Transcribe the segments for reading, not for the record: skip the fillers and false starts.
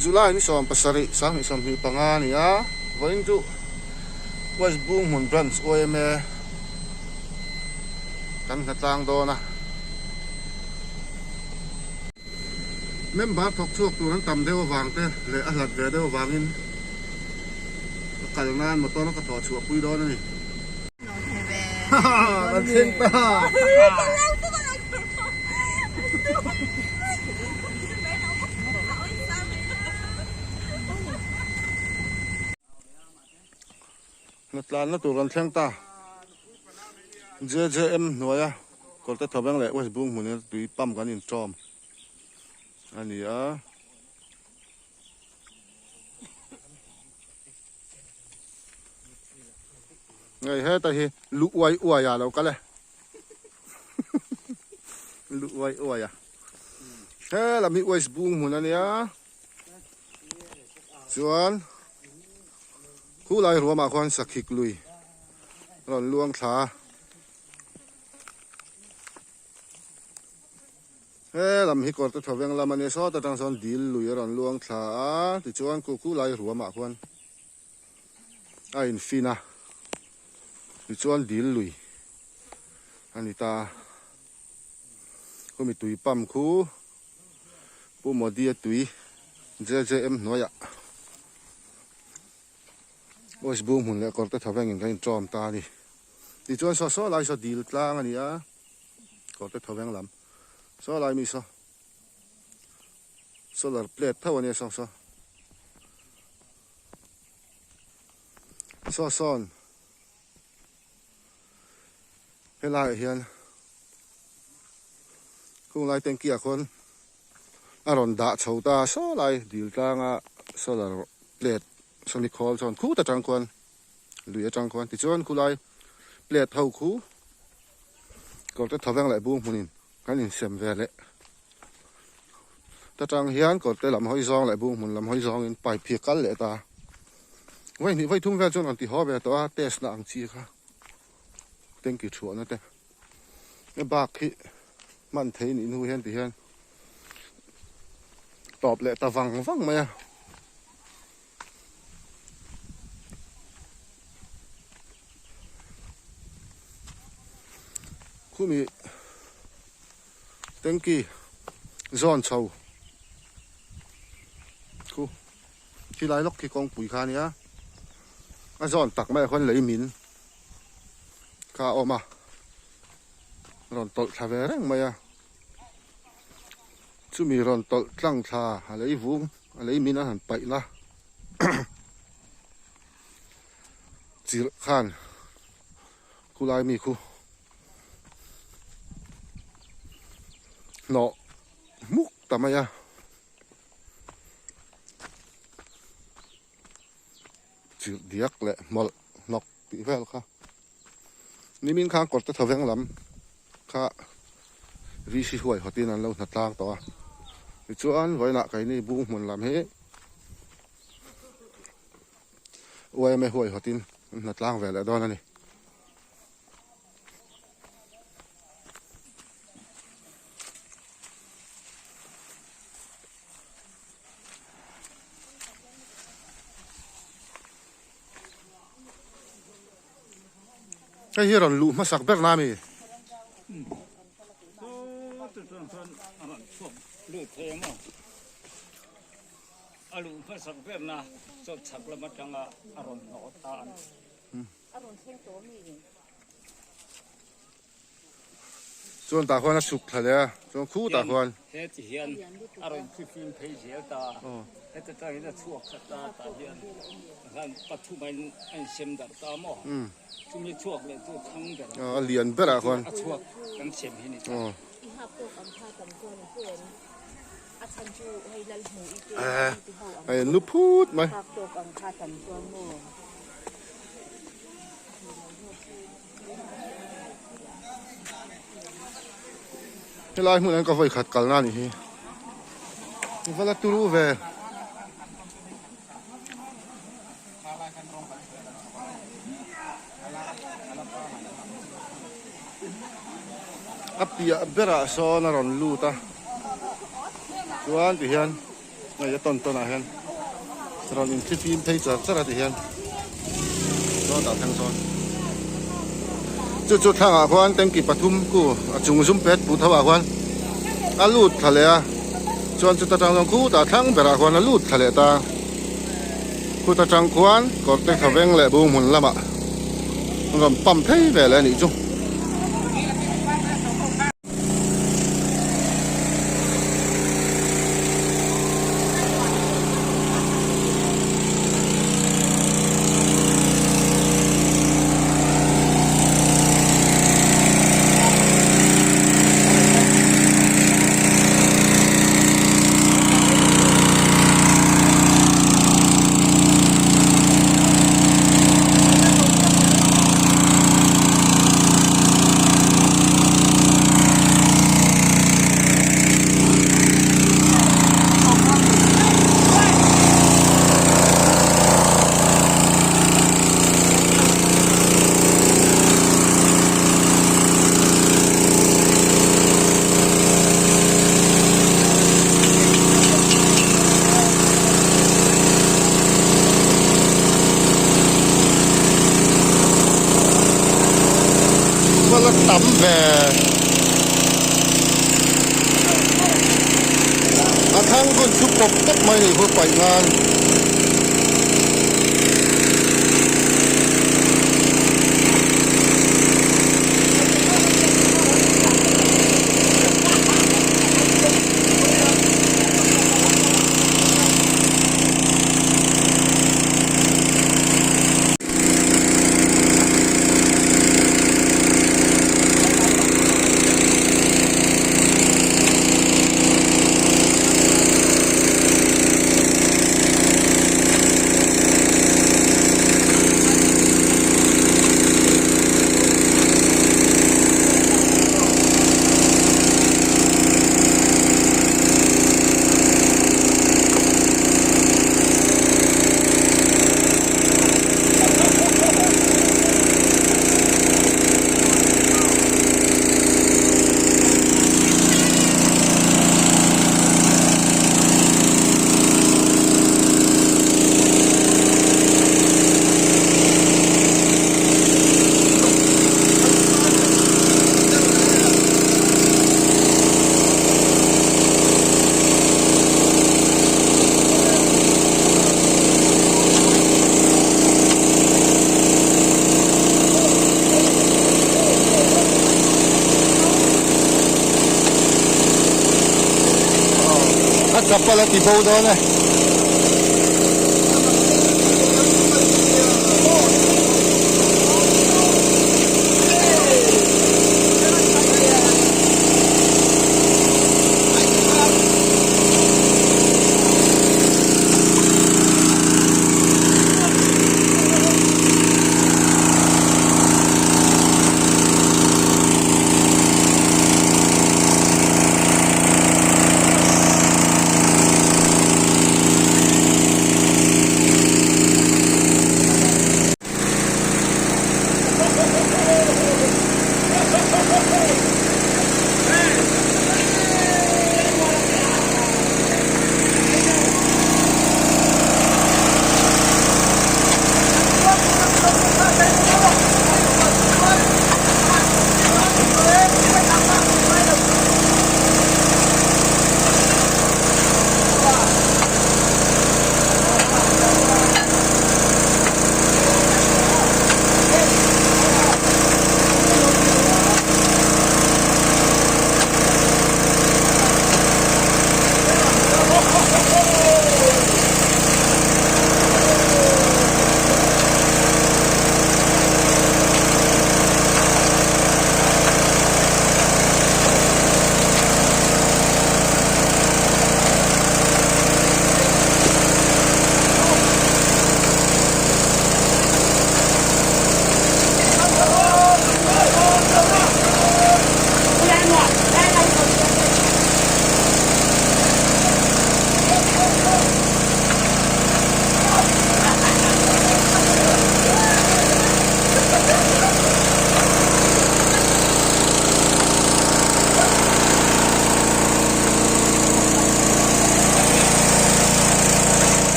July ni 17 2025 a ni a, vawiin chu West Bunghmun Branch yma kan hnatlang dawn a. Member thawk chhuak tur an tam deuh avang te leh a hlat ve deuh avangin ka kal nan motor ka thawh chhuah pui dawn a ni. Kan thleng ta. Hnatlanna tur kan thleng ta. JJM hnuaia Kawrte Thawveng leh West Bung hmunin tui pump kan inṭawm a ni a. Ngei heta hi lu uai uai a lo kal e. Lu uai uai a. He lam hi West Bung hmun a nia. Chuan khulai ruamah khuan sakhik lui rawn luang thla a. He lam hi kawrte thawveng lam a nia sawt atang sawn dil lui a rawn luang thla a tichuan khu khulai ruamah khuan a infin a tichuan dil lui a ni ta a khumi tui pump khu Pu Modi-a tui JJM hnuaiah West Bung hmun leh kawrte thawvengin kan inṭawm ta a ni. Tichuan saw saw lai saw dil tlang a ni a, kawrte thawveng lam saw lai mi saw solar plate tho a nia saw saw saw sawn helaiah hian khung lai tanky ah khuan a rawn dah chho ta saw lai dil tlanga solar plate sawmi khawl chuan khut atang khuan lui atang khuan tichuan khulai plate ho khu kawrte thawveng leh bung hmunin kan insem ve leh ta tang hian kawrte lam hawi zawng leh bung hmun lam hawi zawngin pipe hi a kal leh ta vawi hnih vawi thum vel chuan an ti haw ve tawh a test na ang chi kha tanky thuahna te a bak hi hman thei nih hnu hian ti hian tawp leh ta vang vang mai a. Khumi tanky zawn chho khu khi lai lawk khi kawngpui kha a nia a zawn tak maiah khuan lei min kha a awm a rawn tawlh thla ve reng mai a chumi rawn tawlh tlang thla a lei vung a lei min a han paih na chirh khan khulai mi khu hnawh hmuk ta mai a. Chirh diak leh hmawlh hnawk tih vel kha nimin khan kawrte thawveng lam kha VC huai hawtin an lo hna tlang tawh a tichuan vawiinah keini bung hmun lam hi yma huai hawtin an hna tlang ve leh dawn a ni. Hei hi rawn luh hmasak ber na mi? A luh hmasak ber na chaw chhak lam atanga a rawn hnawh ta a ni. A rawn thleng tawh mi? Chuan tah khuan a suk thla leh a, chuan khu tah khuan. He ti hian a rawn fifim phei zel ta a, heta tang hian a chhuak khat ta tah hian han pathum a insem darh ta maw? Chumi chhuak leh chu thang ber a. A lian berah khuan. A chhuak kan sem hi ni ta. I hap tawk ang kha tam chuan a pu em? A chhan chu hei lal hmu i te i ti ho ang A en lu phut mai. Hap tawk ang kha tam chuan maw? Helai hmun an ka vawi khat kalna a nih hi. I va la turu ve. A piah berah sawn a rawn lut a chuan ti hian. Hei a tawn tawn ah hian rawn inthlifim phei char char a ti hian sawn dah thleng sawn chu chu thlangah khuan tanki pathum ku a chung zum pet put ho ah khuan a lut thla leh a chuan chuta tang chuan khutah thlang berah khuan a lut thla leh ta khuta tang khuan kawr te thawveng leh bung hmun lamah an rawn pump phei ve leh a nih chu. Va la tam ve. A thang hun chu pawp pawp mai ni khu paih nan. A chapal a ti bo dawn e.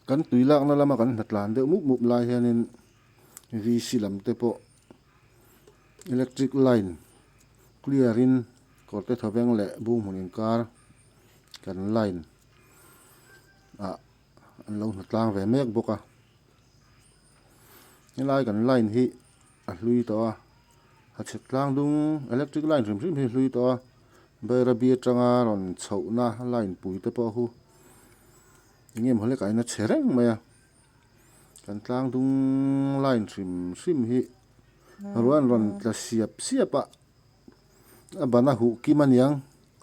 Kan tui lakna lama kan hnatlan deuh mup mup lai hianin VC lam te pawh electric line clear in kawr te thawveng leh bung hmun inkar kan line ah an lo hnatlang ve mek bawk a helai kan line hi a hlui tawh a a chhek tlang dung electric line hrim hrim hi a hlui tawh a Bairabi atanga rawn chhohna line pui te pawh hu eng emaw hlekah hian a chhe reng mai a kan tlang dung line hrim hrim hi ruah an rawn tla siap siap a a ban a huh kim aniang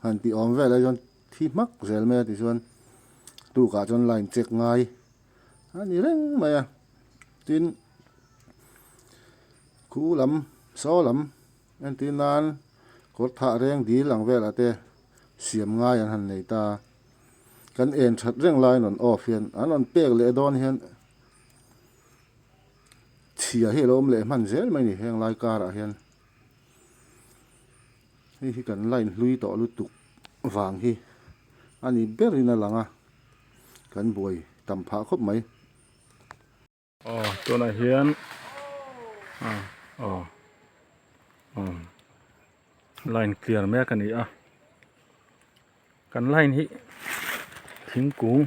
han tih awm vel ah chuan thi hmak zel mai a tichuan tukah chuan line check ngai a ni reng mai a tin khu lam saw lam entir nan kawr thah reng dil ang velah te siam ngai an han nei ta kan en that reng lai an rawn off hian an rawn pek leh dawn hian chhia hi a lo awm leh hman zel mai a ni heng lai karah hian. Hei hi kan line hlui tawh lutuk vang hi a ni berin a lang a, kan buai tam phah khawp mai. Aw tunah hian ah aw umm line clear mek a ni a kan line hi thingkung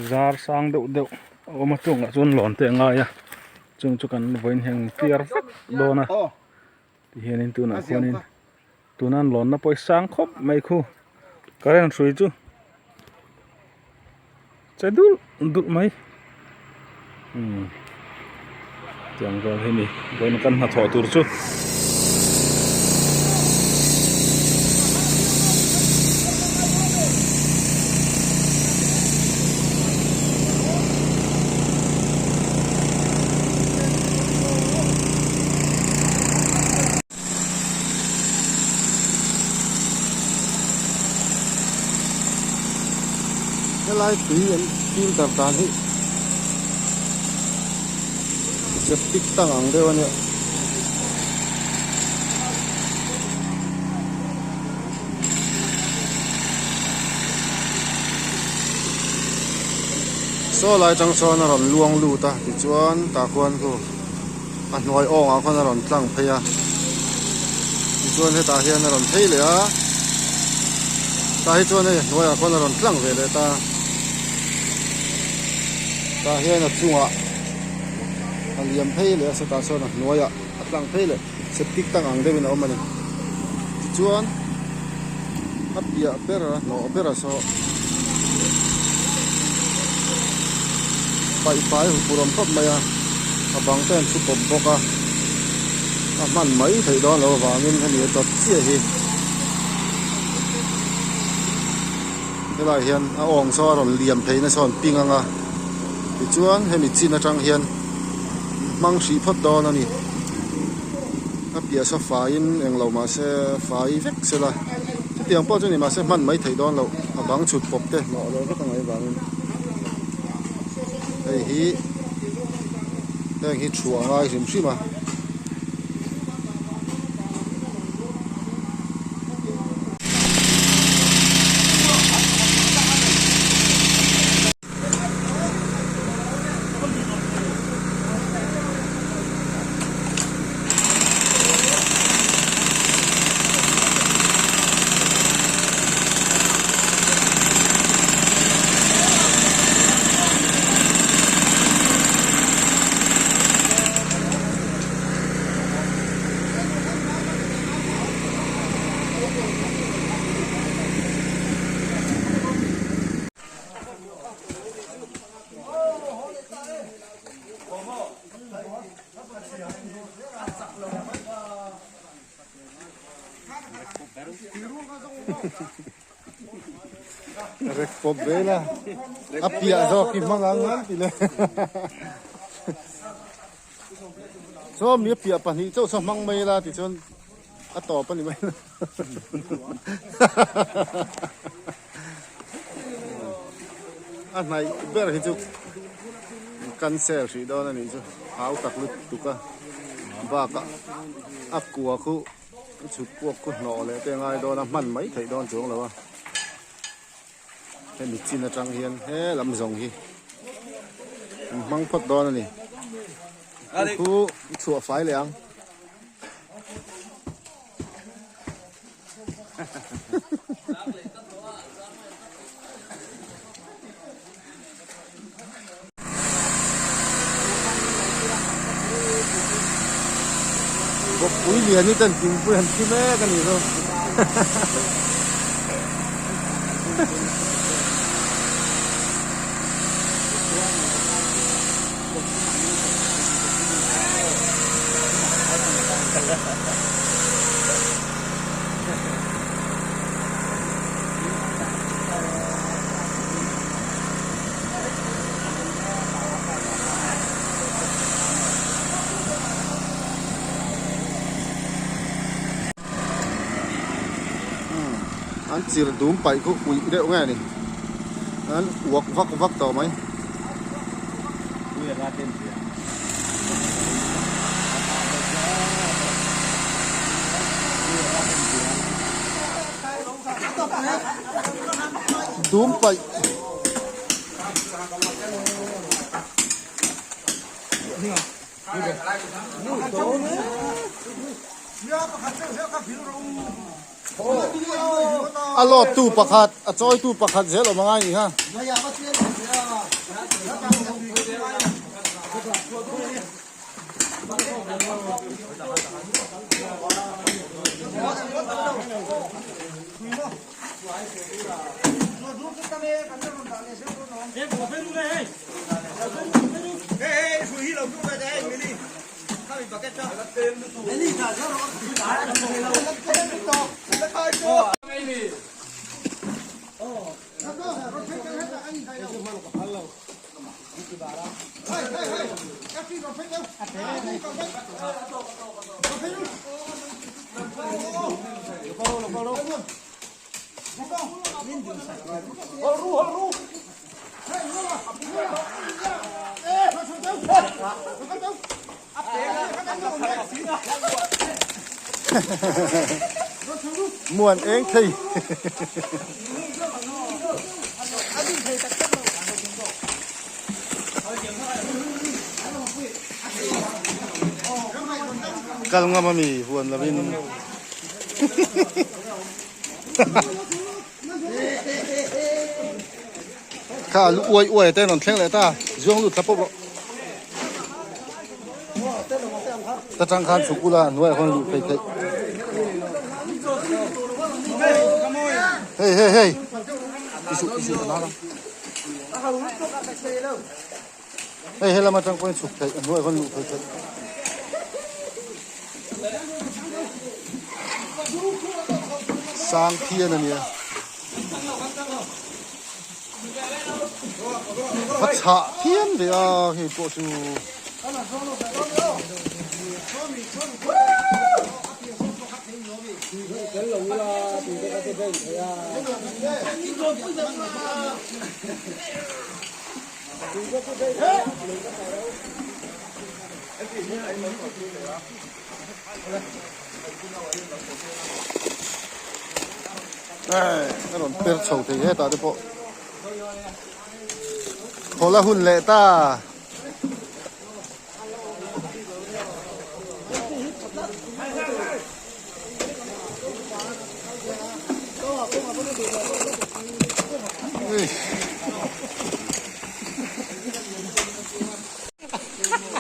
zar sang deuh deuh a awm a chungah chuan lawn te a ngai a chung chu kan vawiin hian clear vek dawn a. Tihianin tunah khuanin tuna an lawnna pawh hi sang khawp mai khu current hrui chu che dulh dulh mai umm tiang vel hi ni vawiin kan hnathawh tur chu. Helai tui an filter dan hi septic tank ang deuh a nia. Saw lai tang sawn a rawn luang lut a tichuan tah khuan khu a hnuai awngah khuan a rawn tlang phei a tichuan hetah hian a rawn phei leh a tah hi chuan hei a hnuaiah khuan a rawn tlang ve leh ta tah hian a chungah a liam phei leh a sawtah sawn a hnuaiah a tlang phei leh septic tank ang deuhin a awm a ni tichuan a piah ber a hnawh ber a saw paih fai huphurh awm khawp mai a a bang te an thu pawp bawk a a hman mai theih dawn loh avangin hemi a dawt chiah hi helaiah hian a awng saw a rawn liam phei nasa a rawn ping ang a tichuan hemi chin atang hian hmang hrih phawt dawn a ni a piah saw faiin englo mahse fai vek sela chutiang pawh chu ni mahse hman mai theih dawn loh a bang chhut pawp te hnawh leh vek a ngaih avangin hei hi heng hi thuah a ngai hrim hrim a. Rek pawp vel a a piah zawk hi hmang ang an ti le saw mi a piah pahnih chauh saw hmang mai la tichuan a tawp a ni mai a hnaih ber hi chu cancel hrih dawn a nih chu hau tak lutuk a bakah a kua khu chhut kuak khu hnawh leh te a ngai dawn a hman mai theih dawn chuang lo a hemi chin atang hian he lam zawng hi. Kan hmang phawt dawn a ni. Khu chhuah fai leh ang. Bawkpui lian hi ten thingpui han thi mek a nih chu. An chir dum paih khu uih deuh nge ni an uak vak vak tawh mai. Dum paih. A lawt tu pakhat a chawi tu pakhat zel awm angai ni ha. Muan eng thei. Kal ngam ami huan lovin. Kha lu uai uai te rawn thleng leh ta zuang lut thla pawp rawh. Ta tang khan chhuk ula hnuaiah khawn luh phei theih. Hei hei hei tisuh tisuh ka nal a. Hei helam atang pawhin chhuk theih a hnuaiah khawn luh phei theih. Sang phian a nia. Va chhah phian ve a hei pawh chu. A rawn per chho thei hetah te pawh khawl a hun leh ta.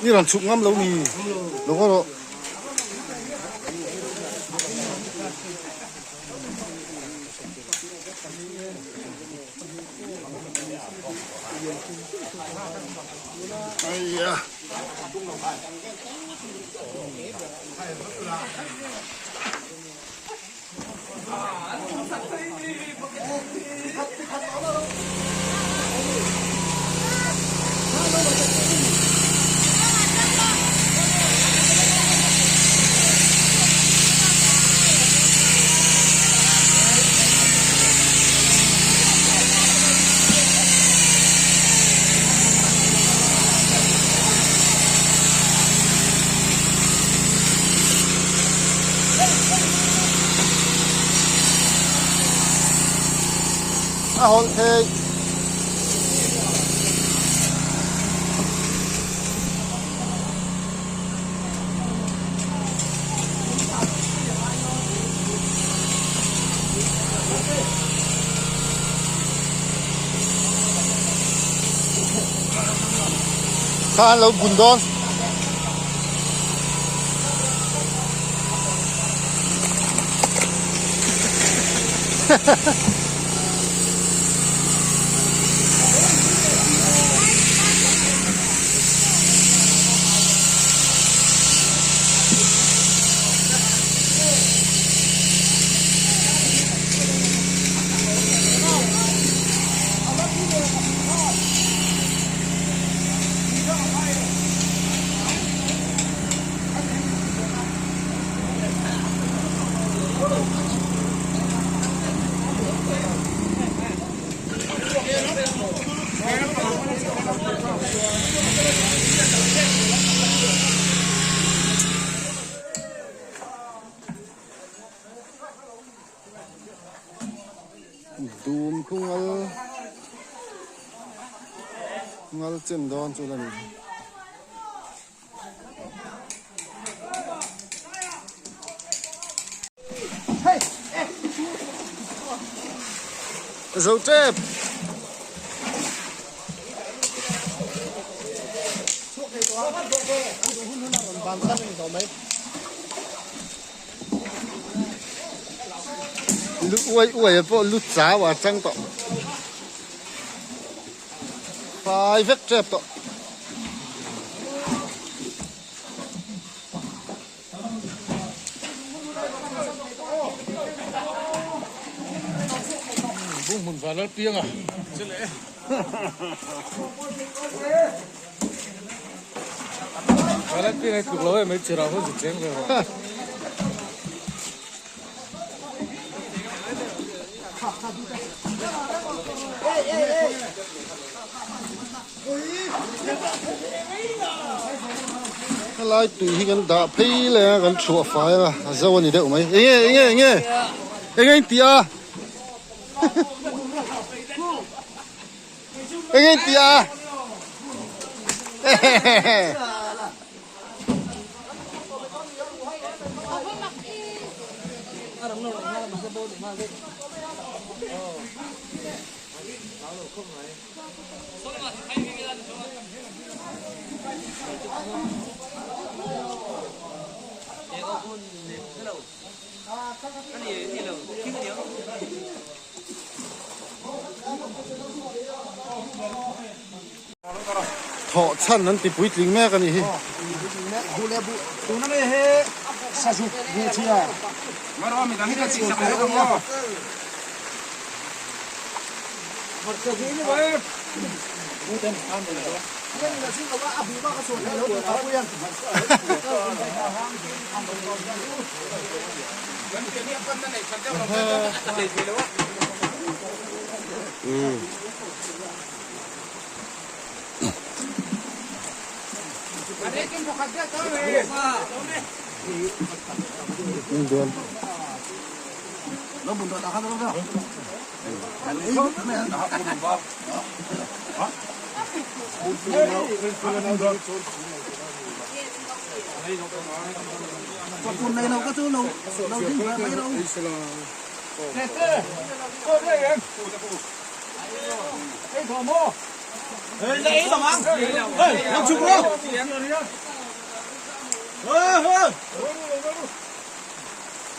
Ni rawn chhuk ngam lo ni lo ngaw rawh. Aiya. A hawlh thei. Kha an lo bun dawn. Dum khu ngal ngal chen dawn chu la ni. Zo tep. Lu uai uai a pawh lu chau a chang tawh. Fai vek tep tawh. Bung hmun van lal piang a che leh e. Van lal piang hi tluk lo em mai chirah hun chu cheng ve rawh. Helai tui hi kan dah phei leh a kan thuah fai a a zo a ni deuh mai enge enge enge enge in tih a enge in tih a hehehe. Thawh chhan an ti puitling mek a nih hi.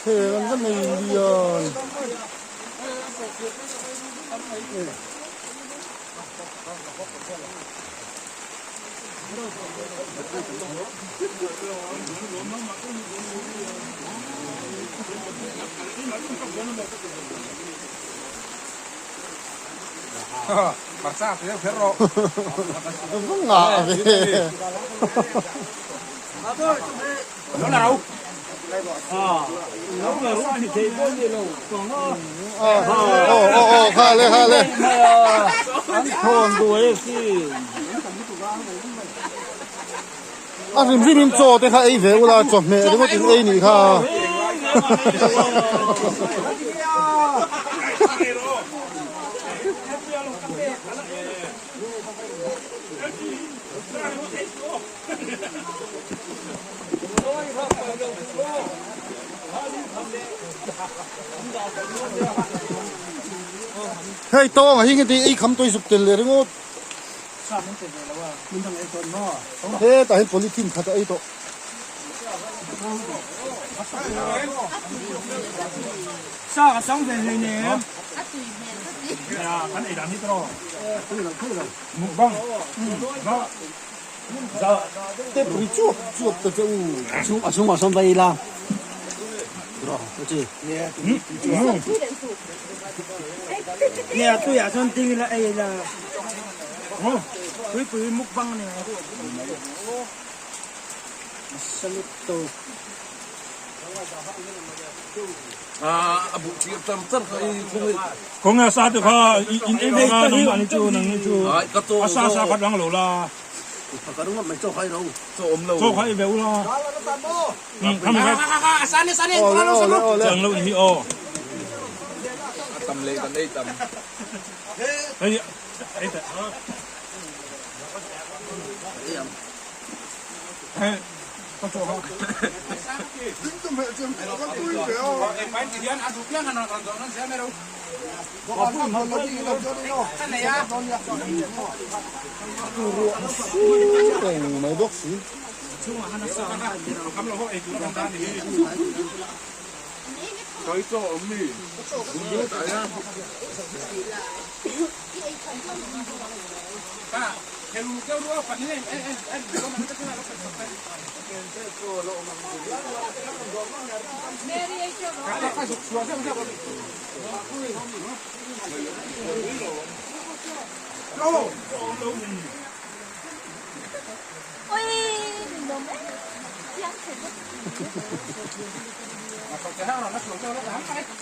Heng an va nei lian. Va ngah ve. Aw aw aw kha le kha le. A hrim hrim in chaw te kha ei ve ula chawhmeh ringawt in ei nih kha. Hei tawng a hi nge ti ei kham tawih zuk tel leh ringawt. Hetah hian polythene khat a ei tawh. Tep ri chuap chuap ta che u. A chhungah sawn va ila. Nia tuiah chuan ding ila ei ila. Tuipui mukbang a ni. A buh tir tar tar kha i khung i. Khaw nge sa te kha in ei vang a nang ani chu nang ni chu a sa sa kha dang lo la. Chaw awm lo. Chaw kha ei ve u la. Chang lo ni hi aw. A tam leh kan ei tam. Hei ei teh. Hei ka chaw kha. Reng mai bawk si.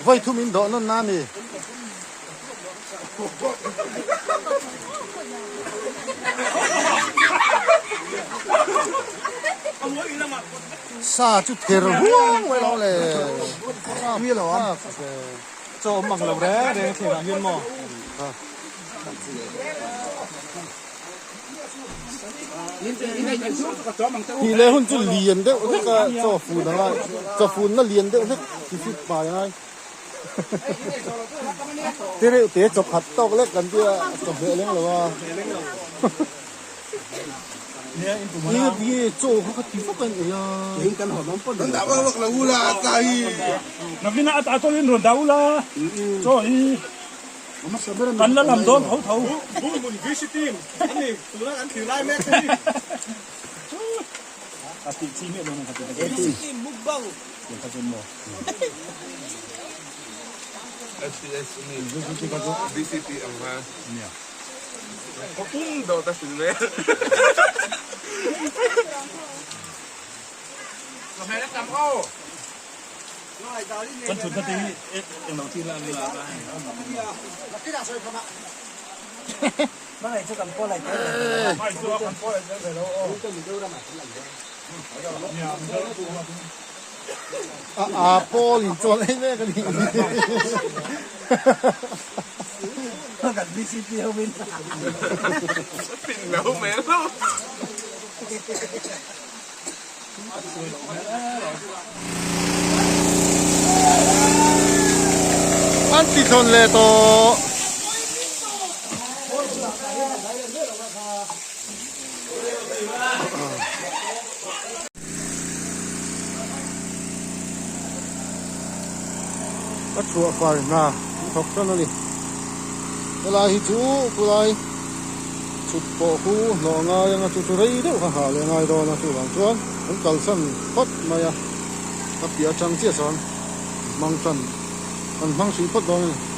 Vawi thum in dawh nawn na mi. Sa chu ther huang mai lo le. Tui lo a. Chaw awm ang lo reng reng thei ah hian maw. Tih leh hun chu lian deuh hlek a chaw fun a ngai chaw fun na lian deuh hlek ti fit pai a ngai te reuh te chaw khat tawk lek kan tia chaw hmeh leng lo a ni ni chaw kha ka ti vak a ni a Navina a ta tawhin rawn dah ula chaw hi. Kan la lam dawn tho tho. A tih chi miah lo nang kha ti kha chuan maw. Kan thut na te hi englo chi la ni. A a pawl in chuan ei mek a ni. An ti thlawn leh tawh. A chhuah fai hna an thawk tan a ni. Helai hi chu khulai chhut pawh khu hnawh ngai anga chu chu rei deuh kha hah leh ngai dawn a chuvang chuan an kalsan phawt mai a, a piah atang chiah sawn an hmang tan an hmang hrih phawt dawn a ni.